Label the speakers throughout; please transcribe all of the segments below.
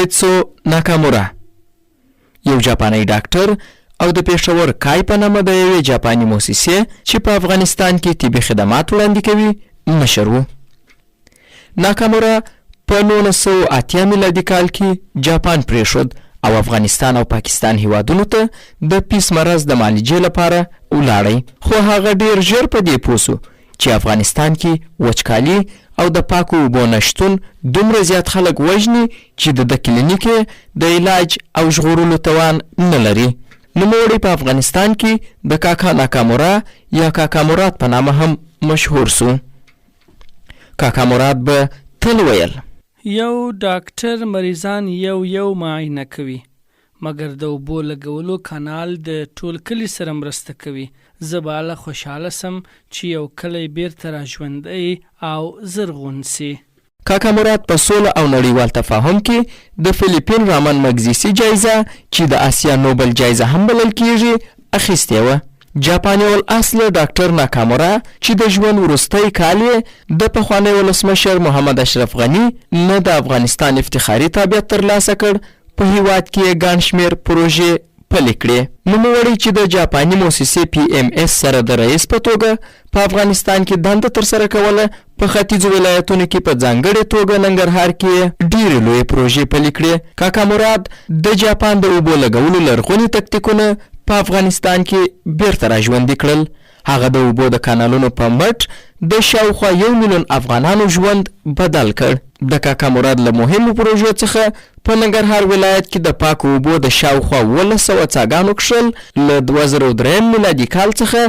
Speaker 1: تیتسو ناکامورا یو جاپانی ډاکټر او د پېښور کای په نامه د یوې جاپاني موسسې چې په افغانستان کې طبي خدمات وړاندې کوي مشر و. ناکامورا په 1980 میلادي کال کې جاپان پرېښود او افغانستان او پاکستان هیوادونو ته د پیس مرض د معالجې لپاره ولاړی، خو هغه ډیر ژر په دې پوه شو چې افغانستان کې وچکالي او د پاکو اوبو نه شتون دومره زیات خلک وژني چې د ده کلینیک یې د علاج او ژغورلو توان نه لري. نوموړی په افغانستان کې د کاکا ناکامورا یا کاکا مراد په نامه هم مشهور شو. کاکا مراد به تل ویل.
Speaker 2: یو ډاکټر مریضان یو یو معاینه کوي، مګر د اوبو لګولو کانال د ټول کلي سره مرسته کوي، زه به هله خوشحاله شم چې یو کلی بیرته را ژوندی او زرغون شي.
Speaker 1: کاکا مراد په سوله او نړیوال تفاهم کې د فلیپین رامن مګزیسي جایزه چې د اسیا نوبل جایزه هم بلل کیږي، اخیستې وه. جاپاني الاصله ډاکټر ناکامورا چې د ژوند وروستی کال یې د پخوانی ولسمشر محمد اشرف غني نه د افغانستان افتخاري تابعیت ترلاسه کړ، په هیواد کې یې ګڼ شمېر پروژې پلې کړې. نوموړی چې د جاپاني موسسې پي اېم اېس سره د رئیس په توګه په افغانستان کې دنده ترسره کوله، په ختیځو ولایتونو کې په ځانګړې توګه ننګرهار کې یې ډېرې لویې پروژې پلې کړې. کاکا مراد د جاپان د اوبو لګولو لرغوني تکتیکونه په افغانستان کې بېرته راژوندي کړل. هغه د اوبو د کانالونو په مټ د شاوخوا یو میلیون افغانانو ژوند بدل کړ. د کاکا مراد له مهمو پروژو څخه په ننګرهار ولایت کې د پاکو اوبو د شاوخوا 1700 څاګانو کښل، له 2003 میلادي کال څخه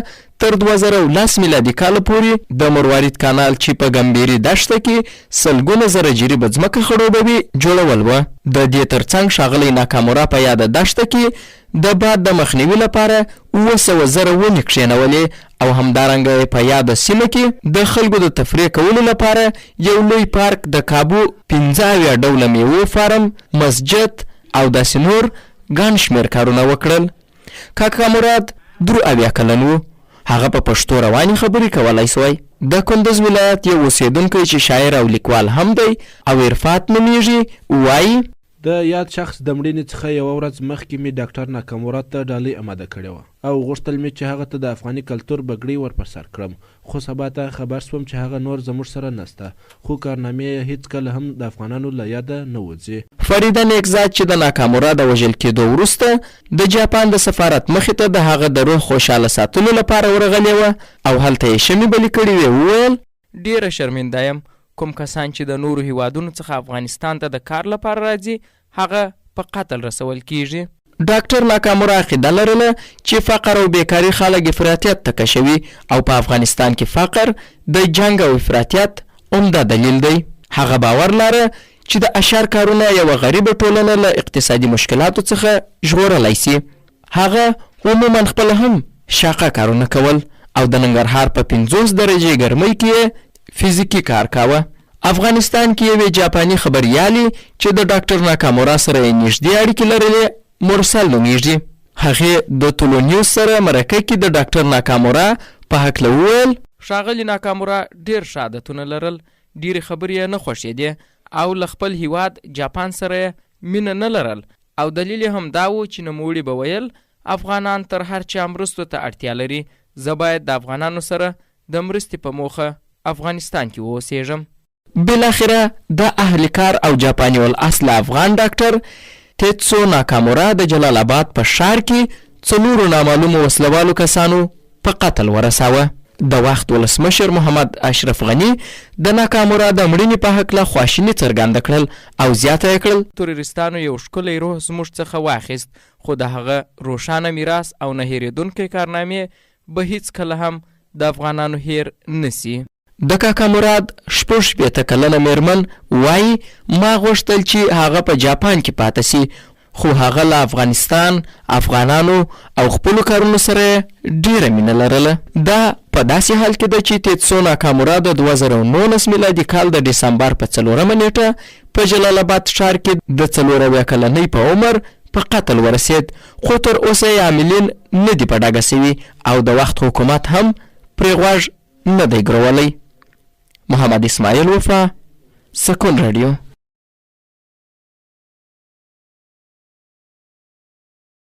Speaker 1: تر 2010 میلادي کاله پورې د مروارید کانال چې په ګمبیري دښته کې سلګونه زره جریبه ځمکه خړوبوي، جوړول وه. د دې ترڅنګ ښاغلی ناکامورا په یاده دښته کې د باد د مخنیوي لپاره 700 زره ونې کښېنولې او همدارنګه یې په یاده سیمه کې د خلکو د تفریح کولو لپاره یو لوی پارک، د کابو 75 ډوله مېوو فارم، مسجد او داسې نور ګڼ شمېر کارونه وکړل. کاکا مراد 73 کلن و. هغه په پښتو روانې خبرې کولای شوای. د کندز ولایت یو اوسېدونکی چې شاعر او لیکوال هم دی او عرفات نومېږي وايي.
Speaker 3: د یاد شخص د مړینې څخه یوه ورځ مخکې مې ډاکټر ناکامورا ته ډالۍ اماده کړې وه او غوښتل مې چې هغه ته د افغاني کلتور بګړۍ ور پر سر کړم، خو سبا ته خبر شوم چې هغه نور زموږ سره نشته، خو کارنامې یې هیڅکله هم د افغانانو له یاده نه وځي.
Speaker 1: فریده نیکزاد چې د ناکامورا د وژل کېدو وروسته د جاپان د سفارت مخې ته د هغه د روح خوشاله ساتلو لپاره ورغلې وه او هلته یې شمې بلې کړې وې، وویل، ډېره شرمنده یم، کوم کسان چې د نورو هېوادونو څخه افغانستان ته د کار لپاره راځي، هغه په قتل رسول کېږي. ډاکټر ناکامورا عقیده لرله چې فقر او بېکاري خلک افراطیت ته کشوي او په افغانستان کې فقر د جنګ او افراطیت عمده دلیل دی. هغه باور لاره چې د اشر کارونه یوه غریبه ټولنه له اقتصادي مشکلاتو څخه ژغورلی شي. هغه عموماً خپله هم شاقه کارونه کول او د ننګرهار په 50 درجې ګرمۍ کې یې فزیکي کار کاوه. افغانستان کې یوې جاپاني خبریالې چې د ډاکټر ناکامورا سره یې نږدې اړیکې لرلې، مرسل نومېږي. هغې د طلوع نیوز سره مرکه کې د ډاکټر ناکامورا په هکله وویل، ښاغلي ناکامورا ډېر ښه عادتونه لرل، ډېرې خبرې یې نه خوښېدې او له خپل هېواد جاپان سره یې مینه نه لرل او دلیل یې هم دا و چې نوموړي به ویل، افغانان تر هر چا مرستو ته اړتیا لري، زه باید د افغانانو سره د مرستې په موخه افغانستان کې واوسېږم. بالاخره دا اهل کار او جاپاني الاصله افغان ډاکټر تیتسو ناکامورا د جلال اباد په ښار کې څلورو نامعلومو وسله والو کسانو په قتل ورساوه. د وخت ولسمشر محمد اشرف غني د ناکامورا د مړینې په هکله خواشیني څرګنده کړل او زیاته یې کړل، تروریستانو یو ښکلی روح زموږ څخه واخیست، خو د هغه روښانه میراث او نه هېرېدونکې کارنامې به هیڅکله هم د افغانانو هېر نه سي. د کاکا مراد 66 کلنه مېرمن وايي، ما غوښتل چې هغه په جاپان کې پاتې شي، خو هغه له افغانستان، افغانانو او خپلو کارونو سره یې ډېره مینه لرله. دا په داسې حال کې ده چې تیتسو ناکامورا د 2019 میلادي کال د ډسمبر په 4مه نېټه په جلال اباد ښار کې د 74 کلنۍ په عمر په قتل ورسېد، خو تر اوسه یې عاملین نه دي په ډاګه شوي او د وخت حکومت هم پرې غوږ نه دی ګرولی. محمد اسماعیل وفا، سکون راډیو.